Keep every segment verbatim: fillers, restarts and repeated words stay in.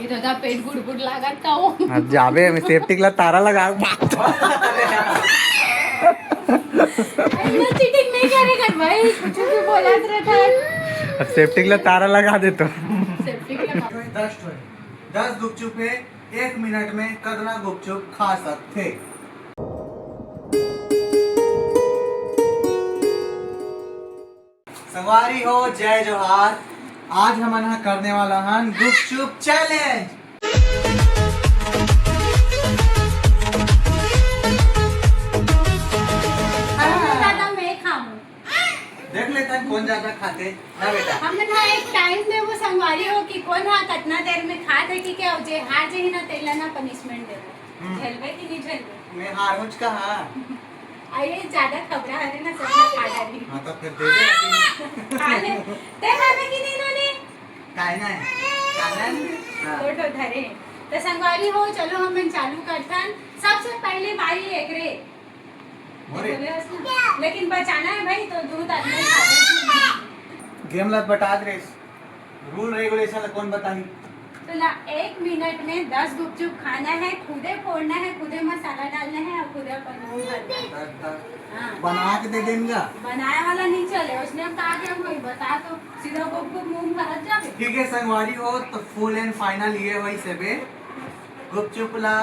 दादा, पेट गुड़गुड़ लागत का वो। अब जाबे, मैं सेप्टिक ला तारा लगा। अरे, चीटिंग नहीं करेगा भाई, कुछ भी बोलत रहता है। अब सेप्टिक ला तारा लगा दे तो। सेप्टिक लगा। दस ठो है। दस गुपचुप है, एक मिनट में कतना गुपचुप खा सकथे? संगवारी हो, जय जोहार। आज हमन ह करने वाला हन गुपचुप चैलेंज। ज्यादा मैं खाऊं। देख लेथन कोन ज्यादा खाथे ना बेटा। हमन ह एक टाइम देबो संगवारी हो कि कोन ह कतना देर में खाथे कि क्या, जे हार जही ना तेला ना पनिशमेंट देबो। हम्म। झेलबे कि नहीं झेलबे? मैं हार हुच का हाँ। अरे ज्यादा खबरा हरे ना, सब ना खा डारी। हाँ, तो फिर दे दे। खा ले। ते खाबे कि नहीं नोनी? काय ना है? काय ना है? हाँ। तो, तो धरे। तो संगवारी हो, चलो हमन चालू करथन। सबसे पहले बारी एकरे। मोरे। लेकिन बचाना है भाई, तो दूध आदमी खाते। गेम लत बटा दे। रूल रेगुलेशन ला कोन बताही? तो ला, एक मिनट में दस गुपचुप खाना है, खुदे फोड़ना है, खुदे मसाला डालना है और खुदे अपन मुंह भरना है। हाँ। बना के दे देंगे। बनाए वाला नहीं चले, उसने हम कहा कि हम वही बता तो सीधा गुप गुप मुंह भरत जाबे। ठीक है संगवारी हो, तो फुल एंड फाइनल ये होई सेबे गुपचुप ला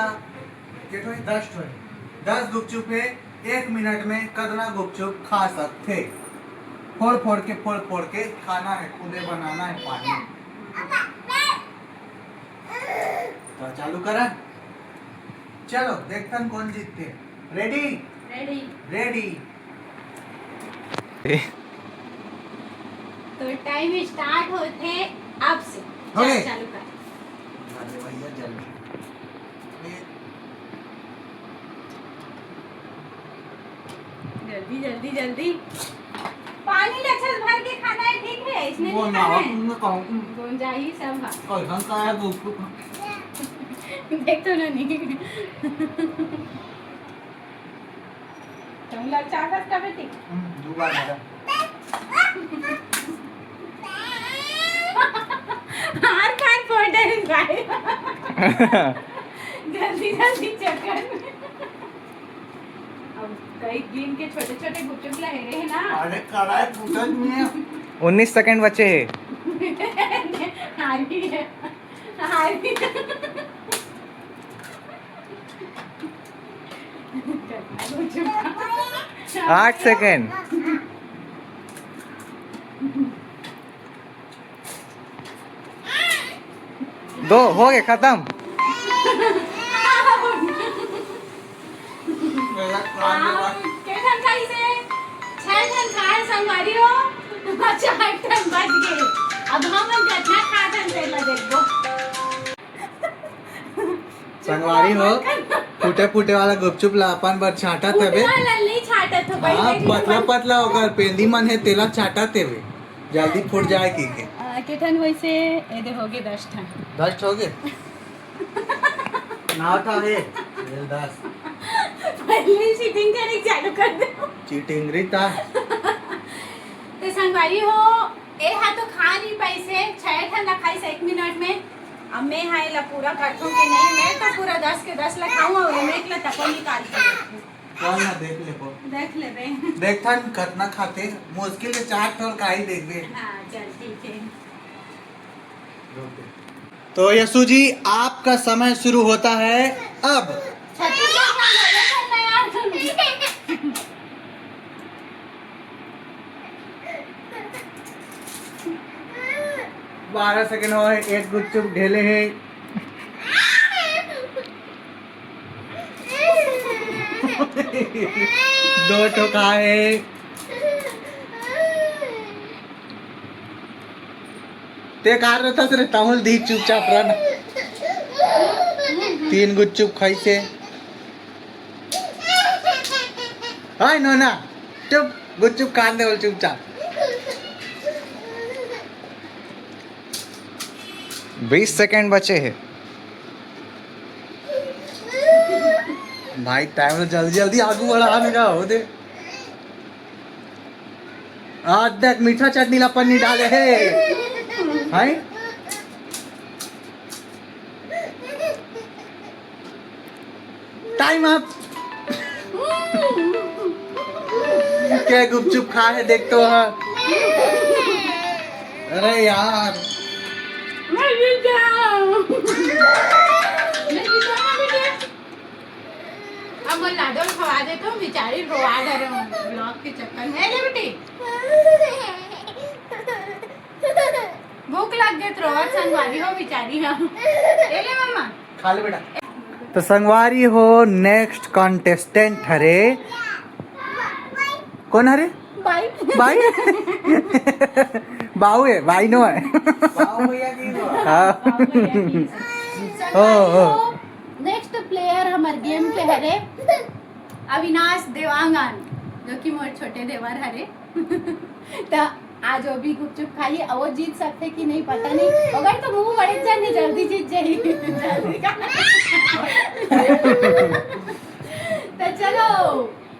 के ठो है? दस ठो है। दस गुपचुप है, एक मिनट में कतना गुपचुप खा सकथे? फोड़ फोड़ के, फोड़ फोड़ के खाना है, खुदे बनाना है पानी। तो चालू करा, चलो देखथन कोन जीतथे। रेडी? रेडी। रेडी। तो टाइम स्टार्ट होथे अब से। ओके। चल, चालू कर। अरे भैया, जल्दी। जल्दी, जल्दी, जल्दी। पानी ले चल, भर के खाना है, ठीक है? इसने वो नहीं ना खाना हो, है। तुमने कहा, तुम गोंजाही सब है। और हम कहा है, वो, देख तो ना नहीं। तुम लोग चार पाँच का बेटी? हम्म, दो बार मारा। हार पार फोड़ दे भाई। जल्दी, जल्दी चक्कर में। अब कई दिन के छोटे-छोटे गुपचुप ला हेरे है ना। अरे, कढ़ाई फूटल नहीं है। उन्नीस सेकंड बचे है। हारी है। हारी। आठ सेकंड। दो, हो गए, खत्म। के ठन खाइसे? छह ठन खाए संगवारी हो। चार ठन बच गए। अब हम कतना खाथन तेला देखबो। संगवारी हो, फूटे फूटे वाला गुपचुप ला अपन बर छांटत हवे। फूटे वाला नहीं छांटत हो भाई, हाँ, देख लो पतला भाई। पतला ओकर पेंदी मन है, तेला छांटत हवे, जल्दी फूट जाए की के। आ, के ठन होइसे? ए दे होगे दस ठन। दस ठन होगे? नौ ठन है। ये दस। पहले ही चीटिंग करे चालू कर दो। चीटिंग रीता। तो संगवारी हो, ए हा तो खा नहीं पाइसे, छह ठन ला खाइसे एक मिनट में। अब मैं हा एला पूरा करथूं कि नहीं, मैं तो पूरा दस के दस ला खाऊं और मैं एक ला तको निकाल के रखूं। चल ना, देख ले को। देख लेबे। देखथन कतना खाते, मुश्किल से चार ठन खाई देखबे। हाँ, चल ठीक है। रोक दे। तो यशु जी, आपका समय शुरू होता है अब। छत्तीसगढ़ का बोले थे ना यार तुम। बारह सेकंड हो है, एक गुपचुप ढेले है। दो ठो खा है। ते कार रहता रे, ताहुल दी चुपचाप रहना। तीन गुपचुप खाइसे। हाय नोना, चुप, गुपचुप कान दे बोल चुपचाप। बीस सेकंड बचे हैं। भाई टाइम तो जल्दी जल्दी आगू बढ़ा देगा, हो दे। आज तक मीठा चटनी ला पन्नी डाले है, हैं? Time up. क्या गुपचुप खा है, देख तो। हाँ, अरे यार। मैं जीत गया। मैं जीत गया ना बेटे। अब मोर लाडो ल खवा देथंव, बेचारी रोवा डरे ब्लॉग के चक्कर में। ए ले बेटी, भूख लग गे त रोवत संगवारी हो बेचारी ह। ए ले मम्मा। खा ले बेटा। तो संगवारी हो, नेक्स्ट कंटेस्टेंट हरे, कोन हरे? बाई। बाई। बाऊ है, बाई नो है। बाऊ भैया की। हाँ। बाऊ भैया की। हो, हो। नेक्स्ट प्लेयर हमर गेम के हरे अविनाश देवांगन, जो कि मोर छोटे देवर हरे। त आज वो भी गुपचुप खाही, अउ वो जीत सकथे कि नहीं पता नहीं। अगर तो मुंह बड़े जाने, जल्दी जीत जाही। जल्दी खा। तो चलो,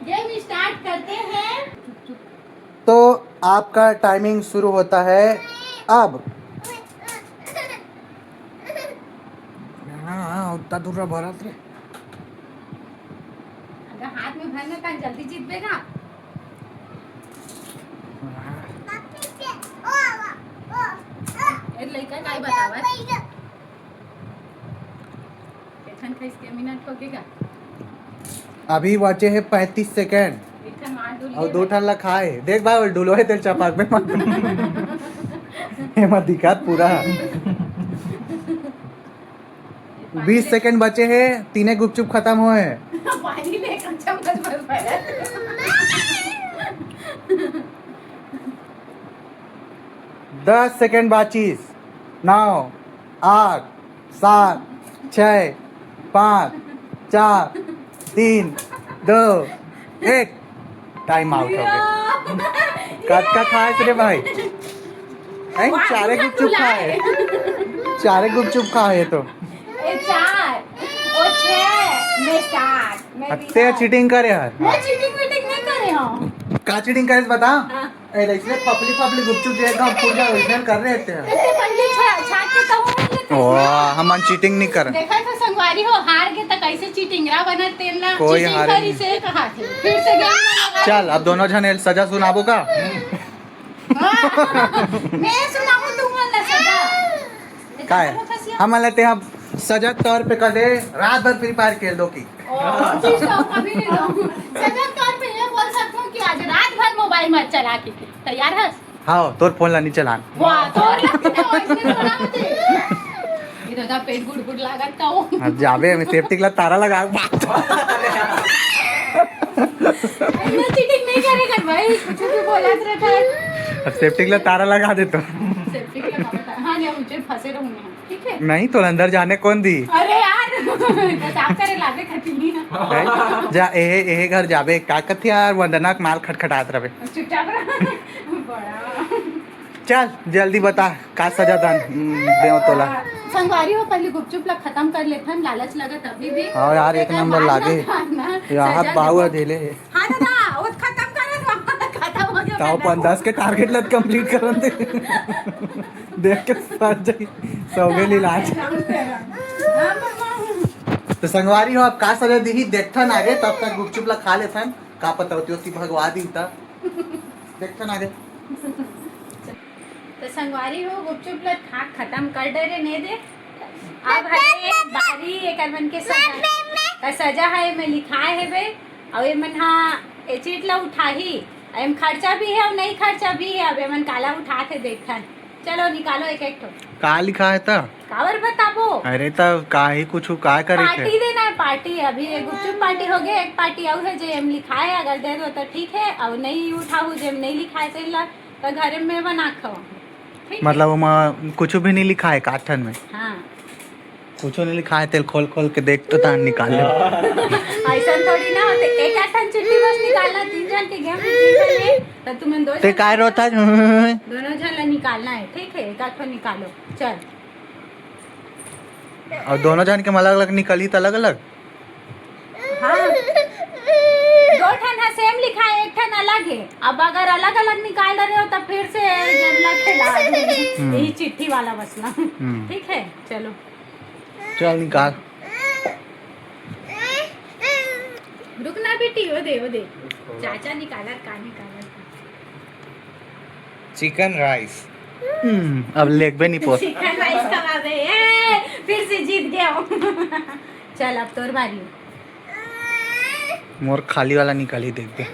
गेम स्टार्ट करते हैं। तो आपका टाइमिंग शुरू होता है अब। हाँ, हाँ, उतना दूर रहा भरत रे। अगर हाथ में भरना था, जल्दी जीतबे ना। ए लइका काय बतावत? एखन खाइस के मिनट हो गे का? अभी बचे हे पैंतीस सेकंड। एखन मार डुल अउ गे दो भाई। ठन ला खाए। देख भाई, डुलवाए तेल चपाक में मत। एमा दिखात पूरा। बीस सेकंड बचे हे, तीने गुपचुप खतम होए। पानी ले, एक चम्मच भर भर। दस सेकंड बाचिस। नौ, आठ, सात, छः, पाँच, चार, तीन, दो, एक। टाइम आउट हो गया। कतका खाए रे भाई? हैं, वाह, चारे गुपचुप खाए। चारे गुपचुप खाए तो। ए, चार, ओ, छः, मैं सात, मैं अत्ते बिना। चीटिंग करे हर। मैं चीटिंग वीटिंग नहीं करे हूँ। का चीटिंग करे बता? हाँ। ए, देख ले, पपली, पपली गुपचुप जे एकदम पूरा ओरिजिनल कर रहे थे। इतने पहले छा-, छाट के कहूँ ना, ये ओ, कैसे? हमन चीटिंग नहीं कर। देखा तो संगवारी हो, हार के तो कैसे चीटिंगरा बनत तेल ना। कोई चीटिंग हारे करी नहीं। से कहा थे। फिर से गेम में लगा। चल, अब दोनों झन एल सजा सुनाबो का? हाँ, मैं सुनाऊँ तुम वाला सजा। काय? हमन ला तेहा सजा तौर पे कदे रात भर फ्री फायर खेल दो की। ओ, चीज तो कभी नहीं दो। सजा तौर पे ये बोल सकता हूँ कि आज रात भर मोबाइल मत चला के। तैयार हस? हाँ, तोर फोन ला नहीं चलान। वाह, तोर ला तो वैसे थोड़ा होते। ये दादा पेट गुड़गुड़ लागत का हो। अब जाबे, मैं सेफ्टी ला तारा लगा। इतना चीटिंग नहीं करेगा भाई, कुछ भी बोला रहता है। अब सेफ्टी ला तारा लगा दे तो। सेफ्टी लगा, हाँ, नहीं, मुझे फंसे रहूंगी हम। ठीक है। नहीं तो अंदर जाने कौन दी? अरे यार, पेशाब करे लागे खटिनी ना। हैं? जा, एहे, एहे घर जाबे, का कथे यार, वंदना के माल खटखटात रहे। चुपचाप रह। बड़ा। चल, जल्दी बता, का सजा दान, हम्म, देव तोला। हाँ, संगवारी हो, पहले गुपचुप ला खत्म कर लेथन, लालच लगत अभी भी। हाँ यार, एक तेकर नंबर मार लागे। ना खाना, यहाँ सजा बाऊ देबो। देले हे। हाँ दादा, वो खत्म कर, खत्म हो गया ताऊ मैडम। पन दस के टारगेट ला कंप्लीट करन दे। देख के फंस जाई, सौगे लीलाज। तो संगवारी हो, अब का सजा दीही, देखथन आगे, तब तक गुपचुप ला खा लेथन, का पता होती होती भगवा दी त। देखथन आगे। तो संगवारी हो, गुपचुप ला खा खत्म कर डरे ने दे। अब हरे बारी एकर मन के सजा। त सजा है, एमे लिखाए हेबे, अउ एमन हा ए चीट ला उठाही, एम खर्चा भी है अउ नहीं खर्चा भी है। अब एमन काला उठात हे, देखथन। चलो, निकालो एक एक ठो। का लिखा है त? काबर बताबो? अरे त का ही कुछ का करे के? पार्टी देना है, पार्टी। अभी ये गुपचुप पार्टी हो गए, एक पार्टी अउ है, जे एम लिखाए, अगर दे दो तो ठीक है, अउ नहीं उठाहू, जे एम नहीं लिखाए तेला, तो घरे में बना खाओ। ठीक है? मतलब ओमा कुछ भी नहीं लिखा है काठन में? हाँ। कुछ नहीं लिखा है, तेल खोल खोल के देख तो तान निकाल ले। ऐसा थोड़ी ना होते, एक आध ठन चिट्ठी बस निकालना, तीन जन के गेम में तीन जन है, तो तुम्हें दो ते जन काय रोता है? दोनों जन ला निकालना है, ठीक है? एक आध ठो निकालो, चल। अउ दोनों जन के अलग अलग निकली त अलग अलग? हाँ। दो ठन ह सेम लिखा है, एक ठन अलग है। अब अगर अलग अलग निकाल रहे हो तो फिर से गेम ला खेला। हम्म। यही चिट्ठी वाला मसला। हम्म। ठीक है, चलो। चल निकाल। बेटी, वो दे, वो दे। चाचा निकालत का, निकालत का। Chicken rice. हम्म, अब लेगबे नहीं पोस। चिकन राइस खवाबे। ए, फिर से जीत गया। चल, अब तोर बारी। मोर खाली वाला निकाली, देखबे।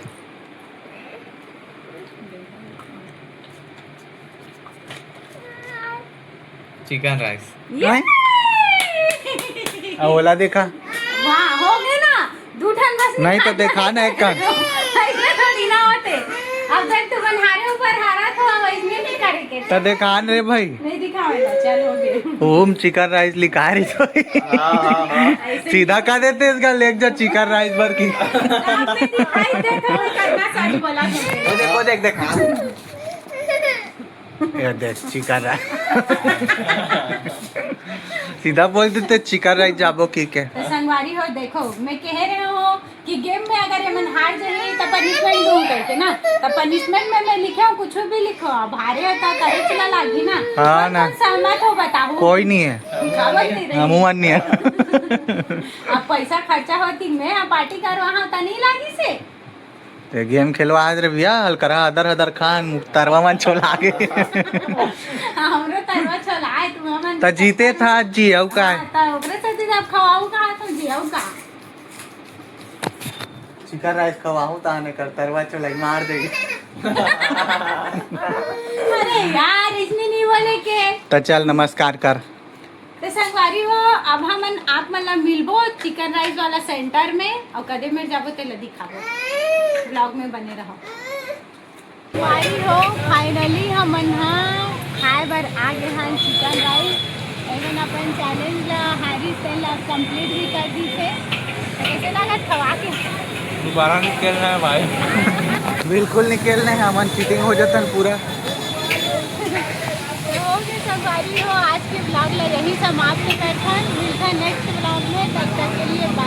Chicken rice. ये। नहीं? अब ओला देखा। वाह, हो गए ना। दू ठन बस नहीं तो देखा ना एक कन। ऐसे थोड़ी ना होते। अब जब तुमन हारे ऊपर हारा तो अब ऐसे नहीं करे के। तो देखा न रे भाई। नहीं दिखावेगा, चल हो गए। ओम चिकन राइस लिखा रही तो। हाँ, हाँ, हाँ। ऐसे सीधा कह देते इसका, लेग जा चिकन राइस बर की। आपने दिखाई दे तो वो करना सही बोला तुमने। वो देख, वो देख, देख। ये देख, चिकन राइस। सीधा बोल देते, चिकन राइस जाबो की के। तो संगवारी हो, देखो, मैं कह रहे हूँ कि गेम में अगर ये मन हार जाही, तो पनिशमेंट दूँ करके ना। तो पनिशमेंट में मैं लिखे हूँ, कुछ भी लिखो, अब हारे हो तो करे चला लागी ना। हाँ ना। कौन सहमत हो, बताओ। कोई नहीं है। दिखावत नहीं रही। हम मन नहीं है। अब पैसा खर्चा होती, मैं अब पार्टी करवा हाँ, तो नहीं लागी से। ते गेम खेलवा आज रे भैया, हल करा हदर हदर खान, मुक्तरवा मन छोला गे। हमरो तरवा छोला है, तुम हमन त जीते था आज जी, अउ का? हाँ, त ओकरे से जी अब खवाऊ का, तो जी, अउ का? चिकन राइस खवाऊ, ताने कर तरवा छोला मार दे। अरे यार, इसने नहीं बोले के। त चल, नमस्कार कर। तो संगवारी हो, अब हमन आप मन ला मिलबो चिकन राइस वाला सेंटर में, और कदे मेर जाबो तेला दिखाबो। व्लॉग में बने रहो। संगवारी हो, फाइनली हमन हा खाए बर आ गए हन चिकन राइस। एमन अपन चैलेंज ला, हारिस तेन ला कंप्लीट भी कर दी थे। तो कैसे लगा खवा के? दोबारा नहीं खेलना है भाई। बिल्कुल नहीं खेलना है, हमन चीटिंग हो जाता है पूरा। तो हो गए संगवारी हो, आज के व्लॉग ला यही समाप्त करथन। मिलथन नेक्स्ट व्लॉग में, तब तक के लिए bye।